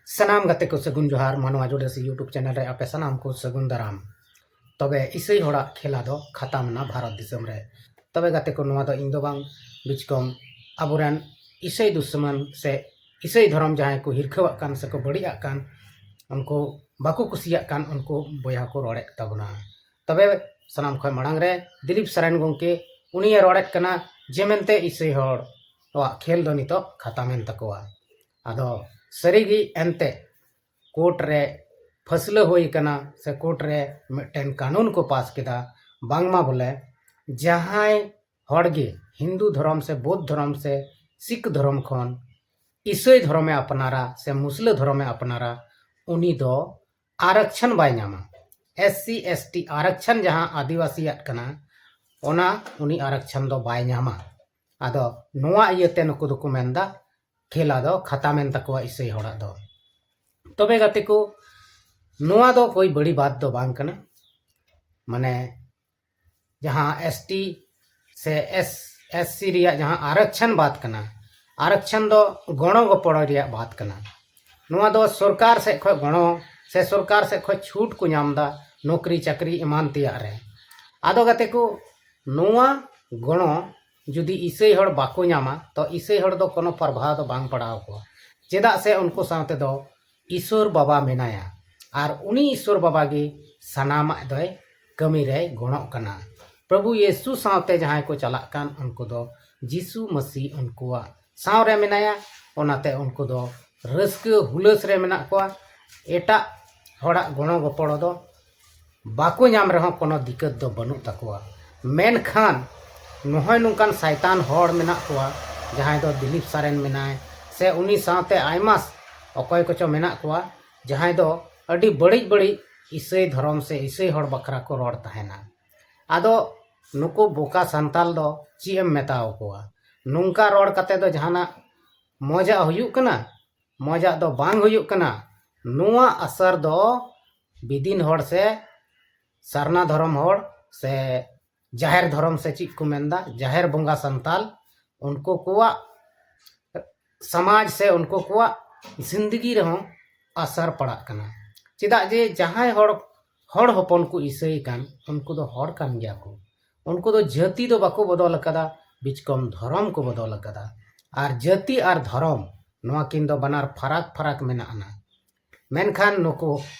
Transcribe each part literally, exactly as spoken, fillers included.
ᱥᱟᱱᱟᱢ ᱜᱟᱛᱮ ᱠᱚ ᱥᱟᱹᱜᱩᱱ ᱡᱚᱦᱟᱨ, ᱢᱟᱱᱣᱟ ᱡᱳᱲᱮᱥᱤ YouTube ᱪᱮᱱᱮᱞ ᱨᱮ ᱟᱯᱮ ᱥᱟᱱᱟᱢ ᱠᱚ ᱥᱟᱹᱜᱩᱱ ᱫᱟᱨᱟᱢ᱾ ᱛᱚᱵᱮ ᱤᱥᱟᱹᱭ ᱦᱚᱲᱟᱜ ᱠᱷᱮᱞᱟ ᱫᱚ ᱠᱷᱟᱛᱟᱢ ᱮᱱᱟ ᱵᱷᱟᱨᱚᱛ ᱫᱤᱥᱚᱢ ᱨᱮ᱾ ᱛᱚᱵᱮ ᱜᱟᱛᱮ ᱠᱚ, ᱱᱚᱣᱟ ᱫᱚ ᱤᱧ ᱫᱚ ᱵᱟᱝ, ᱵᱤᱪᱠᱚᱢ ᱟᱵᱚᱨᱮᱱ ᱤᱥᱟᱹᱭ ᱫᱩᱥᱢᱟᱱ ᱥᱮ ᱤᱥᱟᱹᱭ ᱫᱷᱚᱨᱚᱢ ᱡᱟᱦᱟᱸᱭ ᱠᱚ ᱦᱤᱨᱠᱷᱟᱹᱣᱟᱜ ᱠᱟᱱ ᱥᱮᱠᱚ ᱵᱟᱹᱲᱤᱡᱟᱜ ᱠᱟᱱ, ᱩᱱᱠᱩ ᱵᱟᱠᱚ ᱠᱩᱥᱤᱭᱟᱜ ᱠᱟᱱ, ᱩᱱᱠᱩ ᱵᱚᱭᱦᱟ ᱠᱚ ᱨᱚᱲᱮᱫ ᱛᱟᱵᱚᱱᱟ᱾ ᱛᱚᱵᱮ ᱥᱟᱱᱟᱢ ᱠᱷᱚᱱ ᱢᱟᱲᱟᱝ ᱨᱮ ᱫᱤᱞᱤᱯ ᱥᱚᱨᱮᱱ ᱜᱚᱢᱠᱮ, ᱩᱱᱤᱭᱮ ᱨᱚᱲᱮᱫ ᱠᱟᱱᱟ ᱡᱮ ᱢᱮᱱᱛᱮ ᱤᱥᱟᱹᱭ ᱦᱚᱲ ᱠᱚᱣᱟᱜ ᱠᱷᱮᱞ ᱫᱚ ᱱᱤᱛᱚᱜ ᱠᱷᱟᱛᱟᱢᱮᱱ ᱛᱟᱠᱚᱣᱟ᱾ ᱟᱫᱚ ᱥᱟᱹᱨᱤᱜᱮ ᱮᱱᱛᱮ ᱠᱳᱨᱴ ᱨᱮ ᱯᱷᱟᱹᱥᱞᱟᱹ ᱦᱩᱭ ᱟᱠᱟᱱᱟ ᱥᱮ ᱠᱳᱨᱴ ᱨᱮ ᱢᱤᱫᱴᱮᱱ ᱠᱟᱹᱱᱩᱱ ᱠᱚ ᱯᱟᱥ ᱠᱮᱫᱟ, ᱵᱟᱝᱢᱟ ᱵᱚᱞᱮ ᱡᱟᱦᱟᱸᱭ ᱦᱚᱲ ᱜᱮ ᱦᱤᱱᱫᱩ ᱫᱷᱚᱨᱚᱢ ᱥᱮ ᱵᱳᱫᱷ ᱫᱷᱚᱨᱚᱢ ᱥᱮ ᱥᱤᱠᱷ ᱫᱷᱚᱨᱚᱢ ᱠᱷᱚᱱ ᱤᱥᱟᱹᱭ ᱫᱷᱚᱨᱚᱢᱮ ᱟᱯᱱᱟᱨᱟ ᱥᱮ ᱢᱩᱥᱞᱟᱹ ᱫᱷᱚᱨᱚᱢᱮ ᱟᱯᱱᱟᱨᱟ, ᱩᱱᱤ ᱫᱚ ᱟᱨᱚᱠᱪᱷᱚᱱ ᱵᱟᱭ ᱧᱟᱢᱟ᱾ SC ST ᱟᱨᱚᱠᱪᱷᱚᱱ ᱡᱟᱦᱟᱸ ᱟᱹᱫᱤᱵᱟᱹᱥᱤᱭᱟᱜ ᱠᱟᱱᱟ, ᱚᱱᱟ ᱩᱱᱤ ᱟᱨᱚᱠᱪᱷᱚᱱ ᱫᱚ ᱵᱟᱭ ᱧᱟᱢᱟ᱾ ᱟᱫᱚ ᱱᱚᱣᱟ ᱤᱭᱟᱹᱛᱮ ᱱᱩᱠᱩ ᱫᱚᱠᱚ ᱢᱮᱱᱫᱟ ᱠᱷᱮᱞᱟ ᱫᱚ ᱠᱷᱟᱛᱟᱢᱮᱱ ᱛᱟᱠᱚᱣᱟ ᱤᱥᱟᱹᱭ ᱦᱚᱲᱟᱜ ᱫᱚ᱾ ᱛᱚᱵᱮ ᱜᱟᱛᱮ ᱠᱚ, ᱱᱚᱣᱟ ᱫᱚ ᱠᱳᱭ ᱵᱟᱹᱲᱤ ᱵᱟᱛ ᱫᱚ ᱵᱟᱝ ᱠᱟᱱᱟ᱾ ᱢᱟᱱᱮ ᱡᱟᱦᱟᱸ ST ᱥᱮ S SC ᱨᱮᱭᱟᱜ ᱡᱟᱦᱟᱸ ᱟᱨᱚᱠᱪᱷᱚᱱ ᱵᱟᱛ ᱠᱟᱱᱟ, ᱟᱨᱚᱠᱪᱷᱚᱱ ᱫᱚ ᱜᱚᱲᱚ ᱜᱚᱯᱚᱲᱚ ᱨᱮᱭᱟᱜ ᱵᱟᱛ ᱠᱟᱱᱟ᱾ ᱱᱚᱣᱟ ᱫᱚ ᱥᱚᱨᱠᱟᱨ ᱥᱮᱫ ᱠᱷᱚᱱ ᱜᱚᱲᱚ ᱥᱮ ᱥᱚᱨᱠᱟᱨ ᱥᱮᱫ ᱠᱷᱚᱱ ᱪᱷᱩᱴ ᱠᱚ ᱧᱟᱢ ᱮᱫᱟ, ᱱᱚᱠᱨᱤ ᱪᱟᱹᱠᱨᱤ ᱮᱢᱟᱱ ᱛᱮᱭᱟᱜ ᱨᱮ᱾ ᱟᱫᱚ ᱜᱟᱛᱮ ᱠᱚ, ᱱᱚᱣᱟ ᱜᱚᱲᱚ ᱡᱩᱫᱤ ᱤᱥᱟᱹᱭ ᱦᱚᱲ ᱵᱟᱠᱚ ᱧᱟᱢᱟ, ᱛᱚ ᱤᱥᱟᱹᱭ ᱦᱚᱲ ᱫᱚ ᱠᱳᱱᱳ ᱯᱨᱚᱵᱷᱟᱣ ᱫᱚ ᱵᱟᱝ ᱯᱟᱲᱟᱣ ᱟᱠᱚᱣᱟ, ᱪᱮᱫᱟᱜ ᱥᱮ ᱩᱱᱠᱩ ᱥᱟᱶᱛᱮ ᱫᱚ ᱤᱥᱚᱨ ᱵᱟᱵᱟ ᱢᱮᱱᱟᱭᱟ, ᱟᱨ ᱩᱱᱤ ᱤᱥᱚᱨ ᱵᱟᱵᱟ ᱜᱮ ᱥᱟᱱᱟᱢᱟᱜ ᱫᱚᱭ ᱠᱟᱹᱢᱤ ᱨᱮᱭ ᱜᱚᱲᱚᱜ ᱠᱟᱱᱟ᱾ ᱯᱨᱚᱵᱷᱩ ᱭᱤᱥᱩ ᱥᱟᱶᱛᱮ ᱡᱟᱦᱟᱸᱭ ᱠᱚ ᱪᱟᱞᱟᱜ ᱠᱟᱱ, ᱩᱱᱠᱩ ᱫᱚ ᱡᱤᱥᱩ ᱢᱟᱹᱥᱤ ᱩᱱᱠᱩᱣᱟᱜ ᱥᱟᱶ ᱨᱮ ᱢᱮᱱᱟᱭᱟ, ᱚᱱᱟᱛᱮ ᱩᱱᱠᱩ ᱫᱚ ᱨᱟᱹᱥᱠᱟᱹ ᱦᱩᱞᱟᱹᱥ ᱨᱮ ᱢᱮᱱᱟᱜ ᱠᱚᱣᱟ᱾ ᱮᱴᱟᱜ ᱦᱚᱲᱟᱜ ᱜᱚᱲᱚ ᱜᱚᱯᱚᱲᱚ ᱫᱚ ᱵᱟᱠᱚ ᱧᱟᱢ ᱨᱮᱦᱚᱸ ᱠᱳᱱᱳ ᱫᱤᱠᱠᱟᱹᱛ ᱫᱚ ᱵᱟᱹᱱᱩᱜ ᱛᱟᱠᱚᱣᱟ᱾ ᱢᱮᱱᱠᱷᱟᱱ ᱱᱚᱜᱼᱚᱭ ᱱᱚᱝᱠᱟᱱ ᱥᱟᱭᱛᱟᱱ ᱦᱚᱲ ᱢᱮᱱᱟᱜ ᱠᱚᱣᱟ, ᱡᱟᱦᱟᱸᱭ ᱫᱚ ᱫᱤᱞᱤᱯ ᱥᱚᱨᱮᱱ ᱢᱮᱱᱟᱭ ᱥᱮ ᱩᱱᱤ ᱥᱟᱶᱛᱮ ᱟᱭᱢᱟ ᱚᱠᱚᱭ ᱠᱚᱪᱚ ᱢᱮᱱᱟᱜ ᱠᱚᱣᱟ, ᱡᱟᱦᱟᱸᱭ ᱫᱚ ᱟᱹᱰᱤ ᱵᱟᱹᱲᱤᱡ ᱵᱟᱹᱲᱤᱡ ᱤᱥᱟᱹᱭ ᱫᱷᱚᱨᱚᱢ ᱥᱮ ᱤᱥᱟᱹᱭ ᱦᱚᱲ ᱵᱟᱠᱷᱨᱟ ᱠᱚ ᱨᱚᱲ ᱛᱟᱦᱮᱱᱟ᱾ ᱟᱫᱚ ᱱᱩᱠᱩ ᱵᱚᱠᱟ ᱥᱟᱱᱛᱟᱞ ᱫᱚ ᱪᱮᱫ ᱮᱢ ᱢᱮᱛᱟ ᱟᱠᱚᱣᱟ? ᱱᱚᱝᱠᱟ ᱨᱚᱲ ᱠᱟᱛᱮ ᱫᱚ ᱡᱟᱦᱟᱱᱟᱜ ᱢᱚᱡᱟᱜ ᱦᱩᱭᱩᱜ ᱠᱟᱱᱟ? ᱢᱚᱡᱟᱜ ᱫᱚ ᱵᱟᱝ ᱦᱩᱭᱩᱜ ᱠᱟᱱᱟ᱾ ᱱᱚᱣᱟ ᱟᱥᱟᱨ ᱫᱚ ᱵᱤᱫᱤᱱ ᱦᱚᱲ ᱥᱮ ᱥᱟᱨᱱᱟ ᱫᱷᱚᱨᱚᱢ ᱦᱚᱲ ᱥᱮ ᱡᱟᱦᱮᱨ ᱫᱷᱚᱨᱚᱢ ᱥᱮ ᱪᱮᱫ ᱠᱚ ᱢᱮᱱᱫᱟ, ᱡᱟᱦᱮᱨ ᱵᱚᱸᱜᱟ ᱥᱟᱱᱛᱟᱞ, ᱩᱱᱠᱩ ᱠᱚᱣᱟᱜ ᱥᱚᱢᱟᱡᱽ ᱥᱮ ᱩᱱᱠᱩ ᱠᱚᱣᱟᱜ ᱡᱤᱱᱫᱜᱤ ᱨᱮᱦᱚᱸ ᱟᱥᱟᱨ ᱯᱟᱲᱟᱜ ᱠᱟᱱᱟ᱾ ᱪᱮᱫᱟᱜ ᱡᱮ ᱡᱟᱦᱟᱸᱭ ᱦᱚᱲ, ᱦᱚᱲ ᱦᱚᱯᱚᱱ ᱠᱚ ᱤᱥᱟᱹᱭ ᱠᱟᱱ, ᱩᱱᱠᱩ ᱫᱚ ᱦᱚᱲ ᱠᱟᱱ ᱜᱮᱭᱟ ᱠᱚ᱾ ᱩᱱᱠᱩ ᱫᱚ ᱡᱟᱹᱛᱤ ᱫᱚ ᱵᱟᱠᱚ ᱵᱚᱫᱚᱞ ᱟᱠᱟᱫᱟ, ᱵᱤᱪᱠᱚᱢ ᱫᱷᱚᱨᱚᱢ ᱠᱚ ᱵᱚᱫᱚᱞ ᱟᱠᱟᱫᱟ᱾ ᱟᱨ ᱡᱟᱹᱛᱤ ᱟᱨ ᱫᱷᱚᱨᱚᱢ, ᱱᱚᱣᱟ ᱠᱤᱱ ᱫᱚ ᱵᱟᱱᱟᱨ ᱯᱷᱟᱨᱟᱠ ᱯᱷᱟᱨᱟᱠ ᱢᱮᱱᱟᱜ ᱟᱱᱟ᱾ ᱢᱮᱱᱠᱷᱟᱱ ᱱᱩᱠᱩ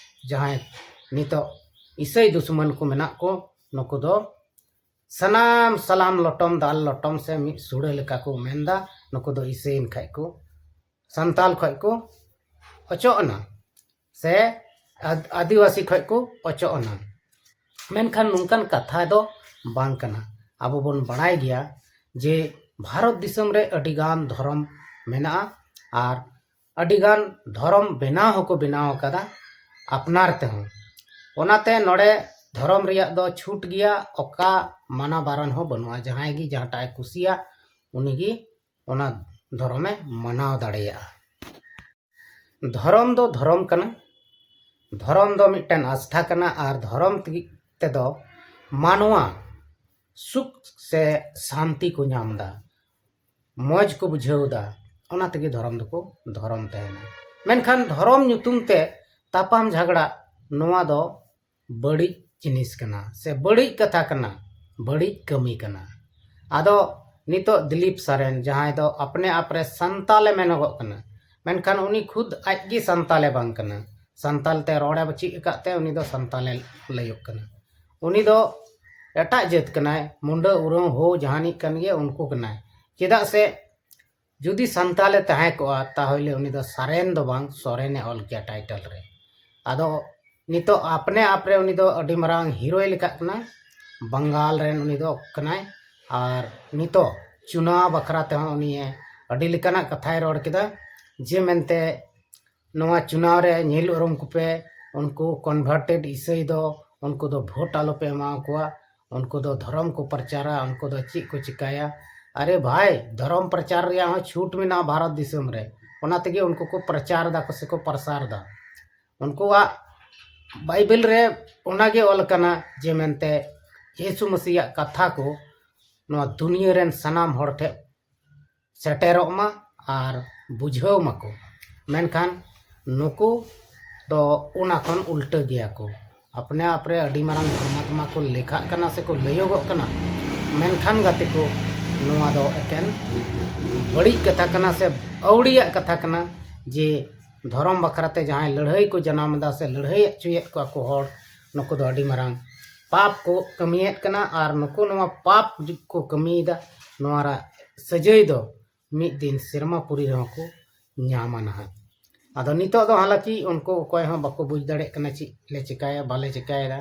ᱡᱟᱦᱟᱸᱭ ᱱᱤᱛᱚᱜ ᱤᱥᱟᱹᱭ ᱫᱩᱥᱢᱟᱱ ᱠᱚ ᱢᱮᱱᱟᱜ ᱠᱚ, ᱱᱩᱠᱩ ᱫᱚ ᱥᱟᱱᱟᱢ ᱥᱟᱞᱟᱢ ᱞᱚᱴᱚᱢ ᱫᱟᱞ ᱞᱚᱴᱚᱢ ᱥᱮ ᱢᱤᱫ ᱥᱩᱲᱟᱹ ᱞᱮᱠᱟ ᱠᱚ ᱢᱮᱱᱫᱟ, ᱱᱩᱠᱩ ᱫᱚ ᱤᱥᱟᱹᱭᱮᱱ ᱠᱷᱟᱡ ᱠᱚ ᱥᱟᱱᱛᱟᱞ ᱠᱷᱚᱡ ᱠᱚ ᱚᱪᱚᱜ ᱮᱱᱟ ᱥᱮ ᱟᱫ-, ᱟᱹᱫᱤᱵᱟᱹᱥᱤ ᱠᱷᱚᱡ ᱠᱚ ᱚᱪᱚᱜ ᱮᱱᱟ᱾ ᱢᱮᱱᱠᱷᱟᱱ ᱱᱚᱝᱠᱟᱱ ᱠᱟᱛᱷᱟ ᱫᱚ ᱵᱟᱝ ᱠᱟᱱᱟ᱾ ᱟᱵᱚ ᱵᱚᱱ ᱵᱟᱲᱟᱭ ᱜᱮᱭᱟ ᱡᱮ ᱵᱷᱟᱨᱚᱛ ᱫᱤᱥᱚᱢ ᱨᱮ ᱟᱹᱰᱤᱜᱟᱱ ᱫᱷᱚᱨᱚᱢ ᱢᱮᱱᱟᱜᱼᱟ ᱟᱨ ᱟᱹᱰᱤᱜᱟᱱ ᱫᱷᱚᱨᱚᱢ ᱵᱮᱱᱟᱣ ᱦᱚᱸᱠᱚ ᱵᱮᱱᱟᱣ ᱟᱠᱟᱫᱟ ᱟᱯᱱᱟᱨ ᱛᱮᱦᱚᱸ᱾ ᱚᱱᱟᱛᱮ ᱱᱚᱰᱮ ᱫᱷᱚᱨᱚᱢ ᱨᱮᱭᱟᱜ ᱫᱚ ᱪᱷᱩᱴ ᱜᱮᱭᱟ, ᱚᱠᱟ ᱢᱟᱱᱟ ᱵᱟᱨᱚᱱ ᱦᱚᱸ ᱵᱟᱹᱱᱩᱜᱼᱟ᱾ ᱡᱟᱦᱟᱸᱭ ᱜᱮ ᱡᱟᱦᱟᱸᱴᱟᱜ ᱮ ᱠᱩᱥᱤᱭᱟᱜ, ᱩᱱᱤᱜᱮ ᱚᱱᱟ ᱫᱷᱚᱨᱚᱢᱮ ᱢᱟᱱᱟᱣ ᱫᱟᱲᱮᱭᱟᱜᱼᱟ᱾ ᱫᱷᱚᱨᱚᱢ ᱫᱚ ᱫᱷᱚᱨᱚᱢ ᱠᱟᱱᱟ᱾ ᱫᱷᱚᱨᱚᱢ ᱫᱚ ᱢᱤᱫᱴᱮᱱ ᱟᱥᱛᱷᱟ ᱠᱟᱱᱟ ᱟᱨ ᱫᱷᱚᱨᱚᱢ ᱛᱮᱜᱮ, ᱛᱮᱫᱚ ᱢᱟᱱᱣᱟ ᱥᱩᱠ ᱥᱮ ᱥᱟᱱᱛᱤ ᱠᱚ ᱧᱟᱢ ᱮᱫᱟ, ᱢᱚᱡᱽ ᱠᱚ ᱵᱩᱡᱷᱟᱹᱣ ᱮᱫᱟ᱾ ᱚᱱᱟ ᱛᱮᱜᱮ ᱫᱷᱚᱨᱚᱢ ᱫᱚᱠᱚ ᱫᱷᱚᱨᱚᱢ ᱛᱟᱦᱮᱱᱟ᱾ ᱢᱮᱱᱠᱷᱟᱱ ᱫᱷᱚᱨᱚᱢ ᱧᱩᱛᱩᱢ ᱛᱮ ᱛᱟᱯᱟᱢ ᱡᱷᱟᱜᱽᱲᱟ, ᱱᱚᱣᱟ ᱫᱚ ᱵᱟᱹᱲᱤᱡ ᱡᱤᱱᱤᱥ ᱠᱟᱱᱟ ᱥᱮ ᱵᱟᱹᱲᱤᱡ ᱠᱟᱛᱷᱟ ᱠᱟᱱᱟ, ᱵᱟᱹᱲᱤᱡ ᱠᱟᱹᱢᱤ ᱠᱟᱱᱟ᱾ ᱟᱫᱚ ᱱᱤᱛᱚᱜ ᱫᱤᱞᱤᱯ ᱥᱚᱨᱮᱱ, ᱡᱟᱦᱟᱸᱭ ᱫᱚ ᱟᱯᱱᱮ ᱟᱯ ᱨᱮ ᱥᱟᱱᱛᱟᱞᱮ ᱢᱮᱱᱚᱜᱚᱜ ᱠᱟᱱᱟ, ᱢᱮᱱᱠᱷᱟᱱ ᱩᱱᱤ ᱠᱷᱩᱫ ᱟᱡ ᱜᱮ ᱥᱟᱱᱛᱟᱞᱮ ᱵᱟᱝ ᱠᱟᱱᱟ᱾ ᱥᱟᱱᱛᱟᱞ ᱛᱮ ᱨᱚᱲᱮ ᱪᱮᱫ ᱟᱠᱟᱫ ᱛᱮ ᱩᱱᱤ ᱫᱚ ᱥᱟᱱᱛᱟᱞᱮ ᱞᱟᱹᱭᱚᱜ ᱠᱟᱱᱟ᱾ ᱩᱱᱤ ᱫᱚ ᱮᱴᱟᱜ ᱡᱟᱹᱛ ᱠᱟᱱᱟᱭ, ᱢᱩᱱᱰᱟᱹ ᱩᱨᱟᱹᱣ ᱦᱳ ᱡᱟᱦᱟᱱᱤᱡ ᱠᱟᱱ ᱜᱮ, ᱩᱱᱠᱩ ᱠᱟᱱᱟᱭ᱾ ᱪᱮᱫᱟᱜ ᱥᱮ ᱡᱩᱫᱤ ᱥᱟᱱᱛᱟᱞᱮ ᱛᱟᱦᱮᱸ ᱠᱚᱜᱼᱟ, ᱛᱟᱦᱚᱞᱮ ᱩᱱᱤ ᱫᱚ ᱥᱟᱨᱮᱱ ᱫᱚ ᱵᱟᱝ, ᱥᱚᱨᱮᱱᱮ ᱚᱞ ᱠᱮᱭᱟ ᱴᱟᱭᱴᱮᱞ ᱨᱮ᱾ ᱟᱫᱚ ᱱᱤᱛᱚᱜ ᱟᱯᱱᱮ ᱟᱯ ᱨᱮ ᱩᱱᱤ ᱫᱚ ᱟᱹᱰᱤ ᱢᱟᱨᱟᱝ ᱦᱤᱨᱳᱭ ᱞᱮᱠᱟᱜ ᱠᱟᱱᱟ, ᱵᱟᱝᱜᱟᱞ ᱨᱮᱱ ᱩᱱᱤ ᱫᱚ ᱠᱟᱱᱟᱭ᱾ ᱟᱨ ᱱᱤᱛᱚᱜ ᱪᱩᱱᱟᱣ ᱵᱟᱠᱷᱨᱟ ᱛᱮᱦᱚᱸ ᱩᱱᱤ ᱟᱹᱰᱤ ᱞᱮᱠᱟᱱᱟᱜ ᱠᱟᱛᱷᱟᱭ ᱨᱚᱲ ᱠᱮᱫᱟ, ᱡᱮ ᱢᱮᱱᱛᱮ ᱱᱚᱣᱟ ᱪᱩᱱᱟᱣ ᱨᱮ ᱧᱮᱞ ᱩᱨᱩᱢ ᱠᱚᱯᱮ, ᱩᱱᱠᱩ ᱠᱚᱱᱵᱷᱟᱨᱴᱮᱰ ᱤᱥᱟᱹᱭ ᱫᱚ, ᱩᱱᱠᱩ ᱫᱚ ᱵᱷᱳᱴ ᱟᱞᱚᱯᱮ ᱮᱢᱟ ᱠᱚᱣᱟ, ᱩᱱᱠᱩ ᱫᱚ ᱫᱷᱚᱨᱚᱢ ᱠᱚ ᱯᱨᱚᱪᱟᱨᱟ, ᱩᱱᱠᱩ ᱫᱚ ᱪᱮᱫ ᱠᱚ ᱪᱤᱠᱟᱹᱭᱟ᱾ ᱟᱨᱮ ᱵᱷᱟᱭ, ᱫᱷᱚᱨᱚᱢ ᱯᱨᱚᱪᱟᱨ ᱨᱮᱭᱟᱜ ᱦᱚᱸ ᱪᱷᱩᱴ ᱢᱮᱱᱟᱜᱼᱟ ᱵᱷᱟᱨᱚᱛ ᱫᱤᱥᱚᱢ ᱨᱮ, ᱚᱱᱟ ᱛᱮᱜᱮ ᱩᱱᱠᱩ ᱠᱚ ᱯᱨᱚᱪᱟᱨ ᱮᱫᱟ ᱠᱚ ᱥᱮᱠᱚ ᱯᱨᱚᱥᱟᱨ ᱮᱫᱟ᱾ ᱩᱱᱠᱩᱣᱟᱜ ᱵᱟᱭᱵᱮᱞ ᱨᱮ ᱚᱱᱟᱜᱮ ᱚᱞ ᱟᱠᱟᱱᱟ ᱡᱮ ᱢᱮᱱᱛᱮ ᱭᱤᱥᱩ ᱢᱟᱹᱥᱤᱭᱟᱜ ᱠᱟᱛᱷᱟ ᱠᱚ ᱱᱚᱣᱟ ᱫᱩᱱᱤᱭᱟᱹ ᱨᱮᱱ ᱥᱟᱱᱟᱢ ᱦᱚᱲ ᱴᱷᱮᱱ ᱥᱮᱴᱮᱨᱚᱜ ᱢᱟ ᱟᱨ ᱵᱩᱡᱷᱟᱹᱣ ᱢᱟᱠᱚ᱾ ᱢᱮᱱᱠᱷᱟᱱ ᱱᱩᱠᱩ ᱫᱚ ᱚᱱᱟ ᱠᱷᱚᱱ ᱩᱞᱴᱟᱹ ᱜᱮᱭᱟ ᱠᱚ᱾ ᱟᱯᱱᱮ ᱟᱯ ᱨᱮ ᱟᱹᱰᱤ ᱢᱟᱨᱟᱝ ᱫᱷᱚᱨᱢᱟᱛᱢᱟ ᱠᱚ ᱞᱮᱠᱷᱟᱜ ᱠᱟᱱᱟ ᱥᱮᱠᱚ ᱞᱟᱹᱭᱚᱜᱚᱜ ᱠᱟᱱᱟ, ᱢᱮᱱᱠᱷᱟᱱ ᱜᱟᱛᱮ ᱠᱚ, ᱱᱚᱣᱟ ᱫᱚ ᱮᱠᱮᱱ ᱵᱟᱹᱲᱤᱡ ᱠᱟᱛᱷᱟ ᱠᱟᱱᱟ ᱥᱮ ᱟᱹᱣᱲᱤᱭᱟᱜ ᱠᱟᱛᱷᱟ ᱠᱟᱱᱟ ᱡᱮ ᱫᱷᱚᱨᱚᱢ ᱵᱟᱠᱷᱨᱟᱛᱮ ᱡᱟᱦᱟᱸᱭ ᱞᱟᱹᱲᱦᱟᱹᱭ ᱠᱚ ᱡᱟᱱᱟᱢ ᱮᱫᱟ ᱥᱮ ᱞᱟᱹᱲᱦᱟᱹᱭ ᱦᱚᱪᱚᱭᱮᱫ ᱠᱚᱣᱟ ᱠᱚ ᱦᱚᱲ, ᱱᱩᱠᱩ ᱫᱚ ᱟᱹᱰᱤ ᱢᱟᱨᱟᱝ ᱯᱟᱯ ᱠᱚ ᱠᱟᱹᱢᱤᱭᱮᱫ ᱠᱟᱱᱟ᱾ ᱟᱨ ᱱᱩᱠᱩ ᱱᱚᱣᱟ ᱯᱟᱯ ᱠᱚ ᱠᱟᱹᱢᱤᱭᱮᱫᱟ, ᱱᱚᱣᱟ ᱨᱮᱭᱟᱜ ᱥᱟᱹᱡᱟᱹᱭ ᱫᱚ ᱢᱤᱫ ᱫᱤᱱ ᱥᱮᱨᱢᱟ ᱯᱩᱨᱤ ᱨᱮᱦᱚᱸ ᱠᱚ ᱧᱟᱢᱟ ᱱᱟᱦᱟᱜ᱾ ᱟᱫᱚ ᱱᱤᱛᱚᱜ ᱫᱚ ᱦᱟᱞᱟᱠᱤ ᱩᱱᱠᱩ ᱚᱠᱚᱭ ᱦᱚᱸ ᱵᱟᱠᱚ ᱵᱩᱡᱽ ᱫᱟᱲᱮᱭᱟᱜ ᱠᱟᱱᱟ ᱪᱮᱫ ᱞᱮ ᱪᱤᱠᱟᱹᱭᱟ, ᱵᱟᱞᱮ ᱪᱤᱠᱟᱹᱭᱮᱫᱟ᱾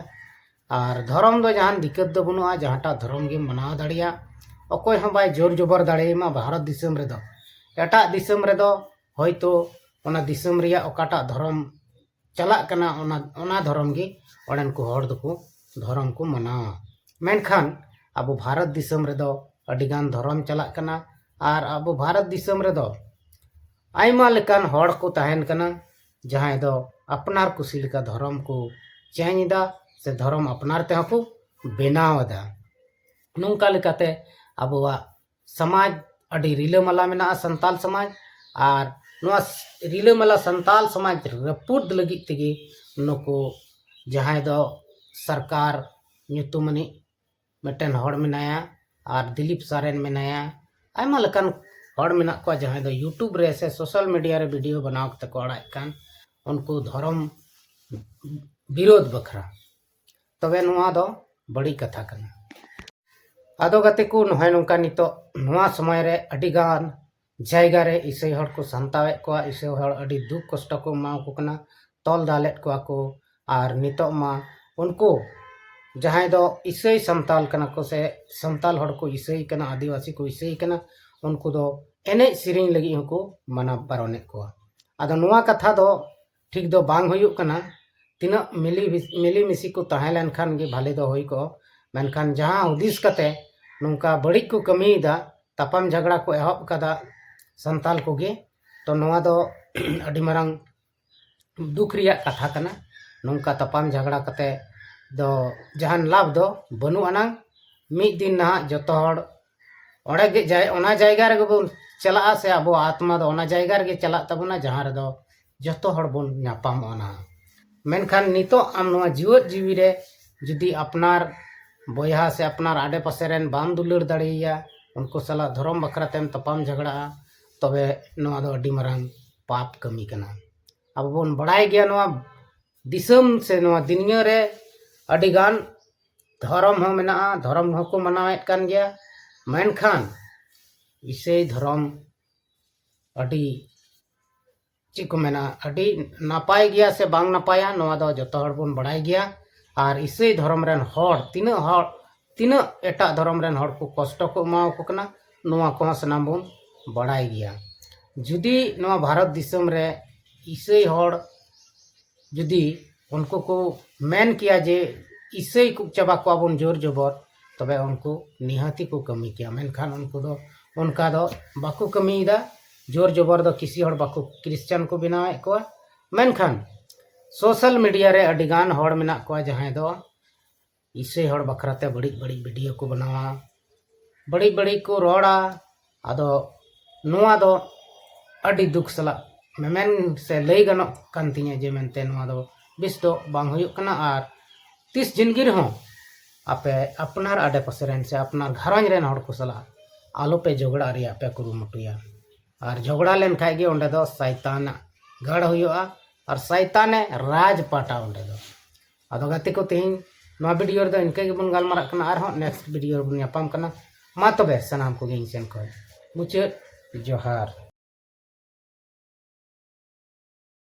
ᱟᱨ ᱫᱷᱚᱨᱚᱢ ᱫᱚ ᱡᱟᱦᱟᱱ ᱫᱤᱠᱠᱟᱹᱛ ᱫᱚ ᱵᱟᱹᱱᱩᱜᱼᱟ, ᱡᱟᱦᱟᱸᱴᱟᱜ ᱫᱷᱚᱨᱚᱢ ᱜᱮᱢ ᱢᱟᱱᱟᱣ ᱫᱟᱲᱮᱭᱟᱜ, ᱚᱠᱚᱭ ᱦᱚᱸ ᱵᱟᱭ ᱡᱳᱨ ᱡᱚᱵᱚᱨ ᱫᱟᱲᱮᱭᱟᱢᱟ ᱵᱷᱟᱨᱚᱛ ᱫᱤᱥᱚᱢ ᱨᱮᱫᱚ᱾ ᱮᱴᱟᱜ ᱫᱤᱥᱚᱢ ᱨᱮᱫᱚ ᱦᱚᱭᱛᱳ ᱚᱱᱟ ᱫᱤᱥᱚᱢ ᱨᱮᱭᱟᱜ ᱚᱠᱟᱴᱟᱜ ᱫᱷᱚᱨᱚᱢ ᱪᱟᱞᱟᱜ ᱠᱟᱱᱟ, ᱚᱱᱟ, ᱚᱱᱟ ᱫᱷᱚᱨᱚᱢ ᱜᱮ ᱚᱸᱰᱮᱱ ᱠᱚ ᱦᱚᱲ ᱫᱚᱠᱚ ᱫᱷᱚᱨᱚᱢ ᱠᱚ ᱢᱟᱱᱟᱣᱟ᱾ ᱢᱮᱱᱠᱷᱟᱱ ᱟᱵᱚ ᱵᱷᱟᱨᱚᱛ ᱫᱤᱥᱚᱢ ᱨᱮᱫᱚ ᱟᱹᱰᱤᱜᱟᱱ ᱫᱷᱚᱨᱚᱢ ᱪᱟᱞᱟᱜ ᱠᱟᱱᱟ᱾ ᱟᱨ ᱟᱵᱚ ᱵᱷᱟᱨᱚᱛ ᱫᱤᱥᱚᱢ ᱨᱮᱫᱚ ᱟᱭᱢᱟ ᱞᱮᱠᱟᱱ ᱦᱚᱲ ᱠᱚ ᱛᱟᱦᱮᱱ ᱠᱟᱱᱟ, ᱡᱟᱦᱟᱸᱭ ᱫᱚ ᱟᱯᱱᱟᱨ ᱠᱩᱥᱤ ᱞᱮᱠᱟ ᱫᱷᱚᱨᱚᱢ ᱠᱚ ᱪᱮᱧᱡᱽ ᱮᱫᱟ ᱥᱮ ᱫᱷᱚᱨᱚᱢ ᱟᱯᱱᱟᱨ ᱛᱮᱦᱚᱸ ᱠᱚ ᱵᱮᱱᱟᱣ ᱮᱫᱟ᱾ ᱱᱚᱝᱠᱟ ᱞᱮᱠᱟᱛᱮ ᱟᱵᱚᱣᱟᱜ ᱥᱚᱢᱟᱡᱽ ᱟᱹᱰᱤ ᱨᱤᱞᱟᱹᱢᱟᱞᱟ ᱢᱮᱱᱟᱜᱼᱟ, ᱥᱟᱱᱛᱟᱞ ᱥᱚᱢᱟᱡᱽ᱾ ᱟᱨ ᱱᱚᱣᱟ ᱨᱤᱞᱟᱹᱢᱟᱞᱟ ᱥᱟᱱᱛᱟᱞ ᱥᱚᱢᱟᱡᱽ ᱨᱟᱹᱯᱩᱫ ᱞᱟᱹᱜᱤᱫ ᱛᱮᱜᱮ ᱱᱩᱠᱩ ᱡᱟᱦᱟᱸᱭ ᱫᱚ ᱥᱚᱨᱠᱟᱨ ᱧᱩᱛᱩᱢᱟᱱᱤᱡ ᱢᱤᱫᱴᱮᱱ ᱦᱚᱲ ᱢᱮᱱᱟᱭᱟ, ᱟᱨ ᱫᱤᱞᱤᱯ ᱥᱚᱨᱮᱱ ᱢᱮᱱᱟᱭᱟ, ᱟᱭᱢᱟ ᱞᱮᱠᱟᱱ ᱦᱚᱲ ᱢᱮᱱᱟᱜ ᱠᱚᱣᱟ ᱡᱟᱦᱟᱸᱭ ᱫᱚ YouTube ᱨᱮ ᱥᱮ social media ᱨᱮ video ᱵᱮᱱᱟᱣ ᱠᱟᱛᱮ ᱠᱚ ᱟᱲᱟᱜᱮᱫ ᱠᱟᱱ, ᱩᱱᱠᱩ ᱫᱷᱚᱨᱚᱢ ᱵᱤᱨᱳᱫᱷ ᱵᱟᱠᱷᱨᱟ᱾ ᱛᱚᱵᱮ ᱱᱚᱣᱟ ᱫᱚ ᱵᱟᱹᱲᱤᱡ ᱠᱟᱛᱷᱟ ᱠᱟᱱᱟ᱾ ᱟᱫᱚ ᱜᱟᱛᱮ ᱠᱚ, ᱱᱚᱜᱼᱚᱭ ᱱᱚᱝᱠᱟ ᱱᱤᱛᱚᱜ ᱱᱚᱣᱟ ᱥᱚᱢᱚᱭ ᱨᱮ ᱟᱹᱰᱤ ᱜᱟᱱ ᱡᱟᱭᱜᱟ ᱨᱮ ᱤᱥᱟᱹᱭ ᱦᱚᱲ ᱠᱚ ᱥᱟᱱᱛᱟᱣᱮᱫ ᱠᱚᱣᱟ, ᱤᱥᱟᱹᱭ ᱦᱚᱲ ᱟᱹᱰᱤ ᱫᱩᱠ ᱠᱚᱥᱴᱚ ᱠᱚ ᱮᱢᱟᱣ ᱠᱚ ᱠᱟᱱᱟ, ᱛᱚᱞ ᱫᱟᱞᱮᱫ ᱠᱚᱣᱟ ᱠᱚ᱾ ᱟᱨ ᱱᱤᱛᱚᱜ ᱢᱟ ᱩᱱᱠᱩ ᱡᱟᱦᱟᱸᱭ ᱫᱚ ᱤᱥᱟᱹᱭ ᱥᱟᱱᱛᱟᱞ ᱠᱟᱱᱟ ᱠᱚ ᱥᱮ ᱥᱟᱱᱛᱟᱞ ᱦᱚᱲ ᱠᱚ ᱤᱥᱟᱹᱭ ᱠᱟᱱᱟ, ᱟᱹᱫᱤᱵᱟᱹᱥᱤ ᱠᱚ ᱤᱥᱟᱹᱭ ᱠᱟᱱᱟ, ᱩᱱᱠᱩ ᱫᱚ ᱮᱱᱮᱡ ᱥᱮᱨᱮᱧ ᱞᱟᱹᱜᱤᱫ ᱦᱚᱸᱠᱚ ᱢᱟᱱᱟ ᱵᱟᱨᱚᱱᱮᱫ ᱠᱚᱣᱟ᱾ ᱟᱫᱚ ᱱᱚᱣᱟ ᱠᱟᱛᱷᱟ ᱫᱚ ᱴᱷᱤᱠ ᱫᱚ ᱵᱟᱝ ᱦᱩᱭᱩᱜ ᱠᱟᱱᱟ᱾ ᱛᱤᱱᱟᱹᱜ ᱢᱤᱞᱤ, ᱢᱤᱞᱤᱢᱤᱥᱤ ᱠᱚ ᱛᱟᱦᱮᱸ ᱞᱮᱱᱠᱷᱟᱱ ᱜᱮ ᱵᱷᱟᱞᱮ ᱫᱚ ᱦᱩᱭ ᱠᱚᱜᱼᱟ᱾ ᱢᱮᱱᱠᱷᱟᱱ ᱡᱟᱦᱟᱸ ᱦᱩᱫᱤᱥ ᱠᱟᱛᱮ ᱱᱚᱝᱠᱟ ᱵᱟᱹᱲᱤᱡ ᱠᱚ ᱠᱟᱹᱢᱤᱭᱮᱫᱟ, ᱛᱟᱯᱟᱢ ᱡᱷᱟᱜᱽᱲᱟ ᱠᱚ ᱮᱦᱚᱵ ᱠᱟᱫᱟ ᱥᱟᱱᱛᱟᱞ ᱠᱚᱜᱮ, ᱛᱚ ᱱᱚᱣᱟ ᱫᱚ ᱟᱹᱰᱤ ᱢᱟᱨᱟᱝ ᱫᱩᱠ ᱨᱮᱭᱟᱜ ᱠᱟᱛᱷᱟ ᱠᱟᱱᱟ᱾ ᱱᱚᱝᱠᱟ ᱛᱟᱯᱟᱢ ᱡᱷᱟᱜᱽᱲᱟ ᱠᱟᱛᱮ ᱫᱚ ᱡᱟᱦᱟᱱ ᱞᱟᱵᱷ ᱫᱚ ᱵᱟᱹᱱᱩᱜ ᱟᱱᱟᱝ᱾ ᱢᱤᱫ ᱫᱤᱱ ᱱᱟᱦᱟᱜ ᱡᱚᱛᱚ ᱦᱚᱲ ᱚᱸᱰᱮ ᱜᱮ ᱡᱟᱭ-, ᱚᱱᱟ ᱡᱟᱭᱜᱟ ᱨᱮᱜᱮ ᱵᱚᱱ ᱪᱟᱞᱟᱜᱼᱟ ᱥᱮ ᱟᱵᱚᱣᱟᱜ ᱟᱛᱢᱟ ᱫᱚ ᱚᱱᱟ ᱡᱟᱭᱜᱟ ᱨᱮᱜᱮ ᱪᱟᱞᱟᱜ ᱛᱟᱵᱚᱱᱟ, ᱡᱟᱦᱟᱸ ᱨᱮᱫᱚ ᱡᱚᱛᱚ ᱦᱚᱲ ᱵᱚᱱ ᱧᱟᱯᱟᱢᱚᱜᱼᱟ ᱱᱟᱦᱟᱜ᱾ ᱢᱮᱱᱠᱷᱟᱱ ᱱᱤᱛᱚᱜ ᱟᱢ ᱱᱚᱣᱟ ᱡᱤᱣᱮᱫ ᱡᱤᱣᱤ ᱨᱮ ᱡᱩᱫᱤ ᱟᱯᱱᱟᱨ ᱵᱚᱭᱦᱟ ᱥᱮ ᱟᱯᱱᱟᱨ ᱟᱰᱮ ᱯᱟᱥᱮ ᱨᱮᱱ ᱵᱟᱢ ᱫᱩᱞᱟᱹᱲ ᱫᱟᱲᱮᱭᱟᱭᱟ, ᱩᱱᱠᱩ ᱥᱟᱞᱟᱜ ᱫᱷᱚᱨᱚᱢ ᱵᱟᱠᱷᱨᱟ ᱛᱮᱢ ᱛᱟᱯᱟᱢ ᱡᱷᱟᱜᱽᱲᱟᱜᱼᱟ, ᱛᱚᱵᱮ ᱱᱚᱣᱟ ᱫᱚ ᱟᱹᱰᱤ ᱢᱟᱨᱟᱝ ᱯᱟᱯ ᱠᱟᱹᱢᱤ ᱠᱟᱱᱟ᱾ ᱟᱵᱚ ᱵᱚᱱ ᱵᱟᱲᱟᱭ ᱜᱮᱭᱟ, ᱱᱚᱣᱟ ᱫᱤᱥᱚᱢ ᱥᱮ ᱱᱚᱣᱟ ᱫᱩᱱᱤᱭᱟᱹ ᱨᱮ ᱟᱹᱰᱤ ᱜᱟᱱ ᱫᱷᱚᱨᱚᱢ ᱦᱚᱸ ᱢᱮᱱᱟᱜᱼᱟ, ᱫᱷᱚᱨᱚᱢ ᱦᱚᱸᱠᱚ ᱢᱟᱱᱟᱣᱮᱫ ᱠᱟᱱ ᱜᱮᱭᱟ, ᱢᱮᱱᱠᱷᱟᱱ ᱤᱥᱟᱹᱭ ᱫᱷᱚᱨᱚᱢ ᱟᱹᱰᱤ, ᱪᱮᱫ ᱠᱚ ᱢᱮᱱᱟ, ᱟᱹᱰᱤ ᱱᱟᱯᱟᱭ ᱜᱮᱭᱟ ᱥᱮ ᱵᱟᱝ ᱱᱟᱯᱟᱭᱟ, ᱱᱚᱣᱟ ᱫᱚ ᱡᱚᱛᱚ ᱦᱚᱲ ᱵᱚᱱ ᱵᱟᱲᱟᱭ ᱜᱮᱭᱟ᱾ ᱟᱨ ᱤᱥᱟᱹᱭ ᱫᱷᱚᱨᱚᱢ ᱨᱮᱱ ᱦᱚᱲ ᱛᱤᱱᱟᱹᱜ ᱦᱚᱲ, ᱛᱤᱱᱟᱹᱜ ᱮᱴᱟᱜ ᱫᱷᱚᱨᱚᱢ ᱨᱮᱱ ᱦᱚᱲ ᱠᱚ ᱠᱚᱥᱴᱚ ᱠᱚ ᱮᱢᱟᱣᱟᱠᱚ ᱠᱟᱱᱟ, ᱱᱚᱣᱟ ᱠᱚᱦᱚᱸ ᱥᱟᱱᱟᱢ ᱵᱚᱱ ᱵᱟᱲᱟᱭ ᱜᱮᱭᱟ᱾ ᱡᱩᱫᱤ ᱱᱚᱣᱟ ᱵᱷᱟᱨᱚᱛ ᱫᱤᱥᱚᱢ ᱨᱮ ᱤᱥᱟᱹᱭ ᱦᱚᱲ ᱡᱩᱫᱤ ᱩᱱᱠᱩ ᱠᱚ ᱢᱮᱱ ᱠᱮᱭᱟ ᱡᱮ ᱤᱥᱟᱹᱭ ᱠᱚ ᱪᱟᱵᱟ ᱠᱚᱣᱟ ᱵᱚᱱ ᱡᱳᱨ ᱡᱚᱵᱚᱨ, ᱛᱚᱵᱮ ᱩᱱᱠᱩ ᱱᱤᱦᱟᱹᱛᱤ ᱠᱚ ᱠᱟᱹᱢᱤ ᱠᱮᱭᱟ᱾ ᱢᱮᱱᱠᱷᱟᱱ ᱩᱱᱠᱩ ᱫᱚ ᱚᱱᱠᱟ ᱫᱚ ᱵᱟᱠᱚ ᱠᱟᱹᱢᱤᱭᱮᱫᱟ᱾ ᱡᱳᱨ ᱡᱚᱵᱚᱨ ᱫᱚ ᱠᱤᱥᱤ ᱦᱚᱲ ᱵᱟᱠᱚ, ᱠᱷᱨᱤᱥᱪᱟᱱ ᱠᱚ ᱵᱮᱱᱟᱣᱮᱫ ᱠᱚᱣᱟ᱾ ᱢᱮᱱᱠᱷᱟᱱ ᱥᱳᱥᱟᱞ ᱢᱤᱰᱤᱭᱟ ᱨᱮ ᱟᱹᱰᱤ ᱜᱟᱱ ᱦᱚᱲ ᱢᱮᱱᱟᱜ ᱠᱚᱣᱟ ᱡᱟᱦᱟᱸᱭ ᱫᱚ ᱤᱥᱟᱹᱭ ᱦᱚᱲ ᱵᱟᱠᱷᱨᱟ ᱛᱮ ᱵᱟᱹᱲᱤᱡ ᱵᱟᱹᱲᱤᱡ ᱵᱷᱤᱰᱤᱭᱳ ᱠᱚ ᱵᱮᱱᱟᱣᱟ, ᱵᱟᱹᱲᱤᱡ ᱵᱟᱹᱲᱤᱡ ᱠᱚ ᱨᱚᱲᱟ᱾ ᱟᱫᱚ ᱱᱚᱣᱟ ᱫᱚ ᱟᱹᱰᱤ ᱫᱩᱠ ᱥᱟᱞᱟᱜ ᱢᱮᱢᱮᱱ ᱥᱮ ᱞᱟᱹᱭ ᱜᱟᱱᱚᱜ ᱠᱟᱱ ᱛᱤᱧᱟᱹ ᱡᱮ ᱢᱮᱱᱛᱮ ᱱᱚᱣᱟ ᱫᱚ ᱵᱮᱥ ᱫᱚ ᱵᱟᱝ ᱦᱩᱭᱩᱜ ᱠᱟᱱᱟ᱾ ᱟᱨ ᱛᱤᱥ ᱡᱤᱱᱫᱜᱤ ᱨᱮᱦᱚᱸ ᱟᱯᱮ ᱟᱯᱱᱟᱨ ᱟᱰᱮ ᱯᱟᱥᱮ ᱨᱮᱱ ᱥᱮ ᱟᱯᱱᱟᱨ ᱜᱷᱟᱨᱚᱸᱡᱽ ᱨᱮᱱ ᱦᱚᱲ ᱠᱚ ᱥᱟᱞᱟᱜ ᱟᱞᱚᱯᱮ ᱡᱷᱚᱜᱽᱲᱟ ᱨᱮᱭᱟᱜ ᱯᱮ ᱠᱩᱨᱩᱢᱩᱴᱩᱭᱟ᱾ ᱟᱨ ᱡᱷᱚᱜᱽᱲᱟ ᱞᱮᱱᱠᱷᱟᱡ ᱜᱮ ᱚᱸᱰᱮ ᱫᱚ ᱥᱟᱭᱛᱟᱱᱟᱜ ᱜᱟᱲ ᱦᱩᱭᱩᱜᱼᱟ, ᱟᱨ ᱥᱟᱭᱛᱟᱱᱮ ᱨᱟᱡᱽ ᱯᱟᱴᱟ ᱚᱸᱰᱮ ᱫᱚ᱾ ᱟᱫᱚ ᱜᱟᱛᱮ ᱠᱚ, ᱛᱮᱦᱮᱧ ᱱᱚᱣᱟ ᱵᱷᱤᱰᱤᱭᱳ ᱨᱮᱫᱚ ᱤᱱᱠᱟᱹ ᱜᱮᱵᱚᱱ ᱜᱟᱞᱢᱟᱨᱟᱜ ᱠᱟᱱᱟ, ᱟᱨᱦᱚᱸ ᱱᱮᱠᱥᱴ ᱵᱷᱤᱰᱤᱭᱳ ᱨᱮᱵᱚᱱ ᱧᱟᱯᱟᱢ ᱠᱟᱱᱟ᱾ ᱢᱟ ᱛᱚᱵᱮ ᱥᱟᱱᱟᱢ ᱠᱚᱜᱮ ᱤᱧ ᱥᱮᱱ ᱠᱷᱚᱱ ᱢᱩᱪᱟᱹᱫ ᱡᱚᱦᱟᱨ᱾